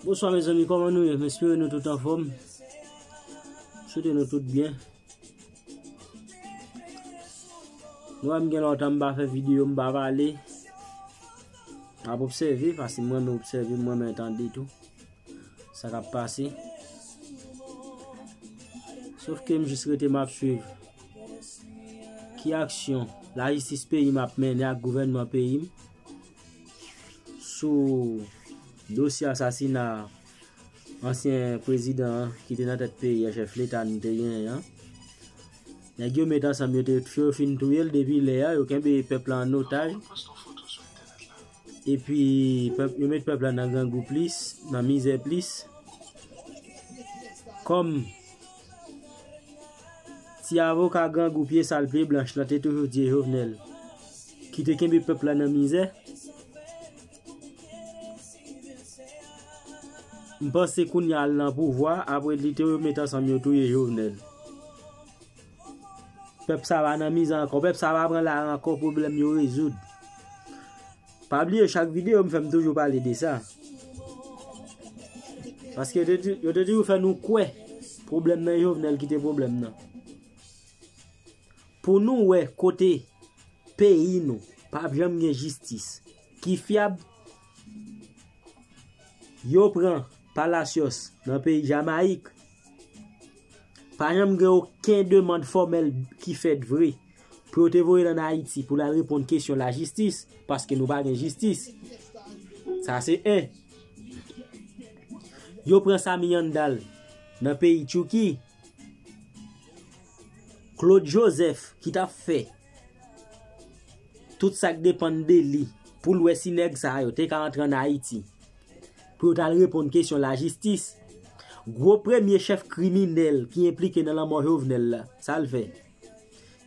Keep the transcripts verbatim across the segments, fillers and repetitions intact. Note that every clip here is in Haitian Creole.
Bonswa mezanmi, kòman nou ye? M espere nou tout anfòm. M swete nou tout byen. Nou wè m gen lontan m pa fè videyo, m pa pale. M ap obsève, paske m renmen obsève, m renmen tande tou sa k ap pase. Sof ke m jis rete m ap swiv ki aksyon lajistis peyi m ap mennen ak gouvènman peyi m sou dosye asasina ansyen prezidan an ki te nan tèt peyi a, chèf leta nou te genyen an. Nèg yo met ansanm, yo te yo fin touye l depi lè a, yo kenbe pèp la an otaj. Epi pèp, yo met pèp la nan grangou plis, nan mizè plis. Kòm ti avoka grangou pye sal pye blanch lan te toujou di Jovenel, ki te kenbe pèp la nan mizè, m panse kounye a l nan pouvwa, apre li te yo met ansanm yo touye Jovenel. Pèp sa pa nan mizè ankò, pèp sa pa pran lari ankò, pwoblèm yo rezoud. Pa bliye, chak videyo m fè, m toujou pale de sa. Paske yo te di, yo te toujou fè nou kwè pwoblèm nan Jovenel ki te pwoblèm nan. Pou nou wè kote peyi nou p ap janm gen jistis ki fyab, yo pran Palacios nan peyi Jamayik. Pa janm gen okenn demann fòmèl ki fèt vre pou yo te voye l ann Ayiti pou l al reponn kesyon lajistis, paske nou pa gen jistis. Sa se en. Yo pran Samy Handal nan peyi Tchouki. Claude Joseph ki t ap fè tout sa k depann de li pou l wè si nèg sa yo te ka antre ann Ayiti pou yo t al reponn kesyon lajistis. Gwo premye chèf kriminèl ki enplike nan lanmò Jovenel la, sa l fè?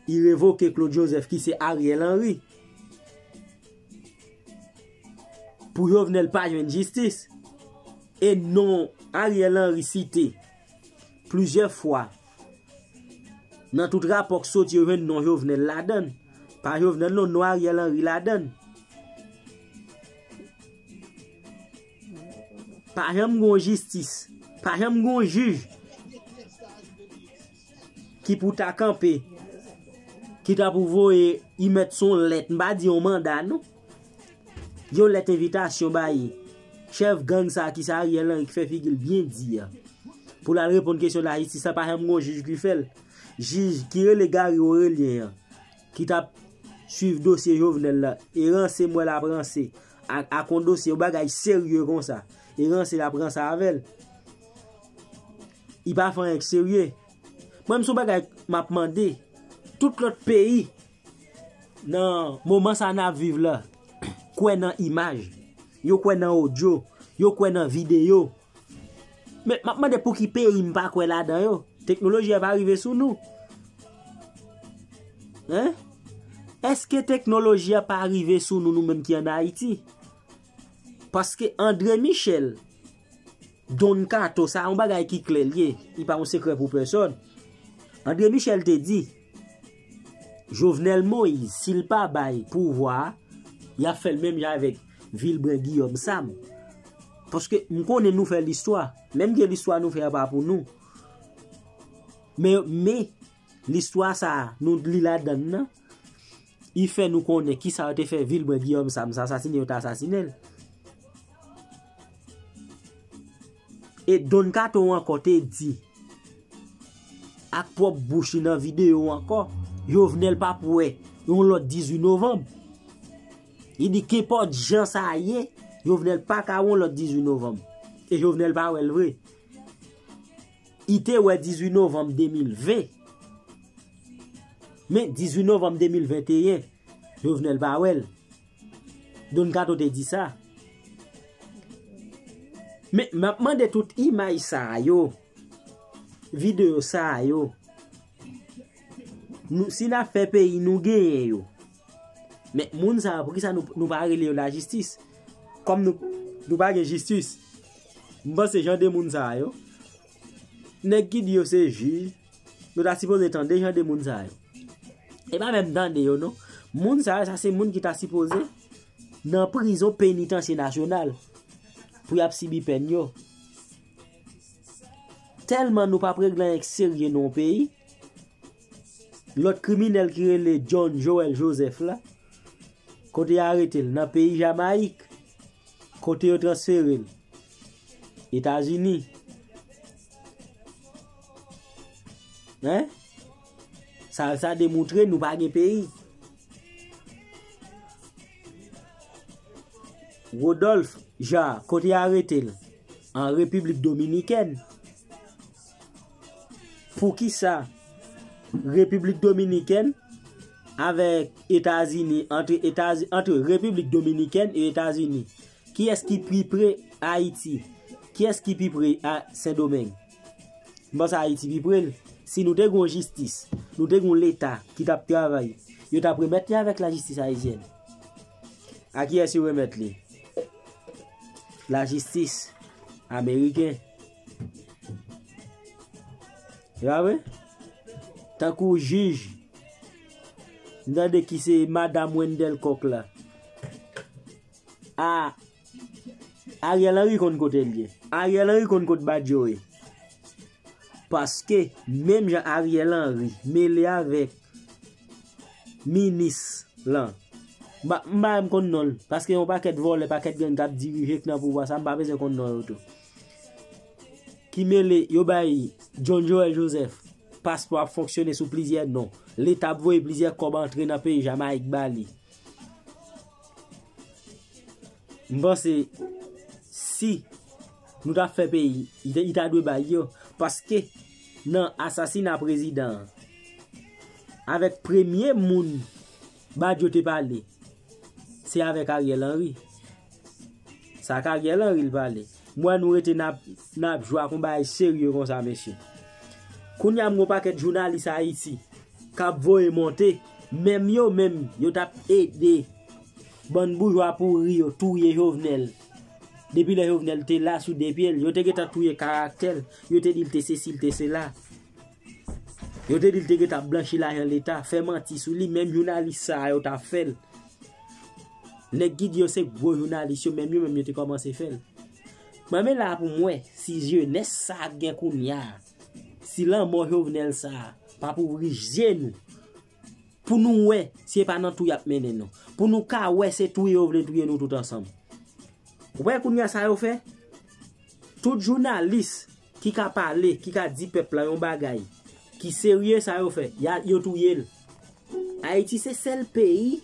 Li revoke Claude Joseph ki se Ariel Henry. Pou Jovenel pa jwenn jistis. E non Ariel Henry site plizyè fwa nan tout rapò k soti, yo jwenn non Jovenel ladan l. Pa Jovenel non, non Ariel Henry ladan l. Pa janm gon jistis, pa janm gon jij ki pou ta kanpe, ki ta pou voye, y mèt se yon lèt, m pa di yon manda non. Yon lèt envitasyon bay chèf gang sa ki se Ariel Henry ki fè figi l byen di a, pou l al reponn kesyon lajistis la, pa janm gon jij ki fè l. Jij ki rele Gary Orelien an, ki t ap swiv dosye Jovenel la, e ranse m wè l ap ranse ak, ak yon dosye, yon bagay serye konsa, e ranse l ap ranse avè l. Li pa fè anyen k serye. Mwen, m se yon bagay m ap mande tout lòt peyi nan moman sa n ap viv la, kwè nan imaj, yo kwè nan odyo, yo kwè nan videyo. Men, m ap mande pou ki peyi m pa kwè ladan yo. Teknoloji a pa rive sou nou. Hein? Èske teknoloji a pa rive sou nou, nou menm ki ann Ayiti? Paske André Michel, Don Kato, sa yon bagay ki klè l ye, li pa yon sekrè pou pèsòn. André Michel te di, Jovenel Moïse, si l pa bay pouvwa a, y ap fè l menm jan avèk Vilbrun Guillaume Sam. Paske m konnen nou fè listwa, menm ke listwa nou fè a pa pou nou. Men, men, listwa sa a, nou li ladan l nan, li fè nou konnen kisa yo te fè Vilbrun Guillaume Sam, sa asasinen yo te asasinen l. E Don Kato ankò te di, ak pwòp bouch li nan videyo ankò, Jovenel p ap wè yon lòt dizuit novanm. Li di, kenpòt jan sa ye, Jovenel pa ka wè yon lòt dizuit novanm. E Jovenel pa wè l vre. Li te wè dizuit novanm de mil ven. Men dizuit novanm de mil venteyen, Jovenel pa wè l. Don Kato te di sa. Men, m ap mande tout imaj sa a yo, videyo sa a yo. Nou, si n ap fè peyi, nou genyen yo. Men moun sa yo, poukisa nou, nou pa rele yo lajistis? Kòm nou, nou pa gen jistis, m panse jan de moun sa yo, nèg ki di yo se jij, nou ta sipoze tande jan de moun sa yo. E pa menm tande yo, non. Moun sa yo, sa se moun ki ta sipoze nan prizon penitansye nasyonal pou y ap sibi pèn yo. Tèlman nou p ap regle anyen k serye nan yon peyi, lòt kriminèl ki rele John Joel Joseph la, kote y arete l nan peyi Jamayik, kote yo transfere l Etazini. Hein? Sa, sa demontre nou pa gen peyi. Rodolphe Jaar, kote y arete l? An Repiblik Dominikèn. Poukisa Repiblik Dominikèn avèk Etazini, antre Etazi-, antre Repiblik Dominikèn e Etazini, kiyès ki pi pre Ayiti? Kiyès ki pi pre a Sendomeng? M panse Ayiti pi pre l. Si nou te gen yon jistis, nou te gen yon Leta ki t ap travay, yo t ap remèt li avèk lajistis ayisyèn. A kiyès yo remèt li? Lajistis ameriken. E pa vre? Tankou jij, m tande ki se madanm Wendell Coq la. A, Ariel Henry konn kote l ye. Ariel Henry konn kot Badio ye. Paske, menm jan Ariel Henry mele avèk minis lan. M pa, m pa menm konn non l, paske yon pakèt vòlè, pakèt gang k ap dirije k nan pouvwa sa, m pa bezwen konn non yo tou. Ki mele, yo bay John Joel Joseph paspò ap fonksyone sou plizyè non. Leta ap voye plizyè kòb antre nan peyi Jamayik ba li. M panse si nou ta fè peyi, li ta, li ta dwe bay yo. Paske nan asasina prezidan an, avèk premye moun Badio te pale, se avèk Ariel Henry. Se ak Ariel Henry l pale. M wè nou rete n ap, n ap jwe ak yon bagay serye konsa, mesye. Kounye a, m gen yon pakèt jounalis Ayiti k ap voye monte. Menm yo menm, yo t ap ede bann boujwa pouri yo touye Jovenel. Depi lè Jovenel te la sou de pye l, yo te gentan touye karaktè l. Yo te di l te sesi, l te sela. Yo te di l te gentan ap blanchi lajan Leta, fè manti sou li, menm jounalis sa a yo t ap fè l. Nèg ki di yo se gwo jounalis yo, menm yo menm yo te kòmanse fè l. Mwen men la pou m wè si jenès sa a k gen kounye a, si lanmò Jovenel sa a p ap ouvri je nou, pou nou wè si e pa nan tou y ap mennen nou, pou nou ka wè se touye yo vle touye nou tout ansanm. Ou wè kounye a sa yo fè? Tout jounalis ki ka pale, ki ka di pèp la yon bagay ki serye, sa yo fè, y a, yo touye l. Ayiti se sèl peyi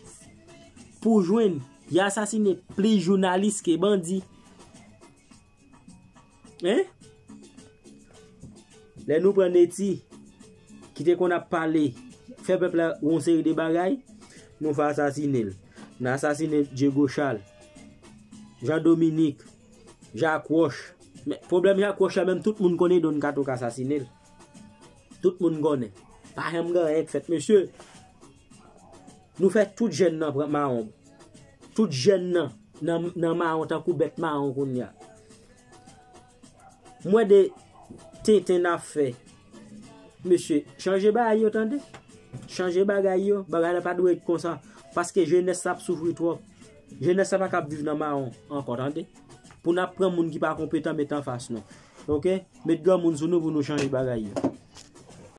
pou w jwenn y asasine plis jounalis ke bandi. Hein? Lè nou pran Neti, ki te konn ap pale, fè pèp la yon seri de bagay, nou fè asasine l. Nou asasine Diego Charles, Jean Dominique, Jacques Roche. Men pwoblèm Jacques Roche la, menm tout moun konnen Don Kato k asasine l. Tout moun konnen. Pa janm gen anyen k fèt, mesye. Nou fè tout jèn nan pran mawon. Tout jèn nan, nan, nan mawon tankou bèt mawon kounye a. M wè de tenten n ap fè. Mesye, chanje bagay yo, tande. Chanje bagay yo. Bagay la pa dwe ret konsa. Paske jenès la ap soufri twòp. Jenès la pa kab viv nan mawon ankò, tande. Pou n ap pran moun ki pa konpetan met anfas nou. Oke? Met granmoun sou nou pou nou chanje bagay yo.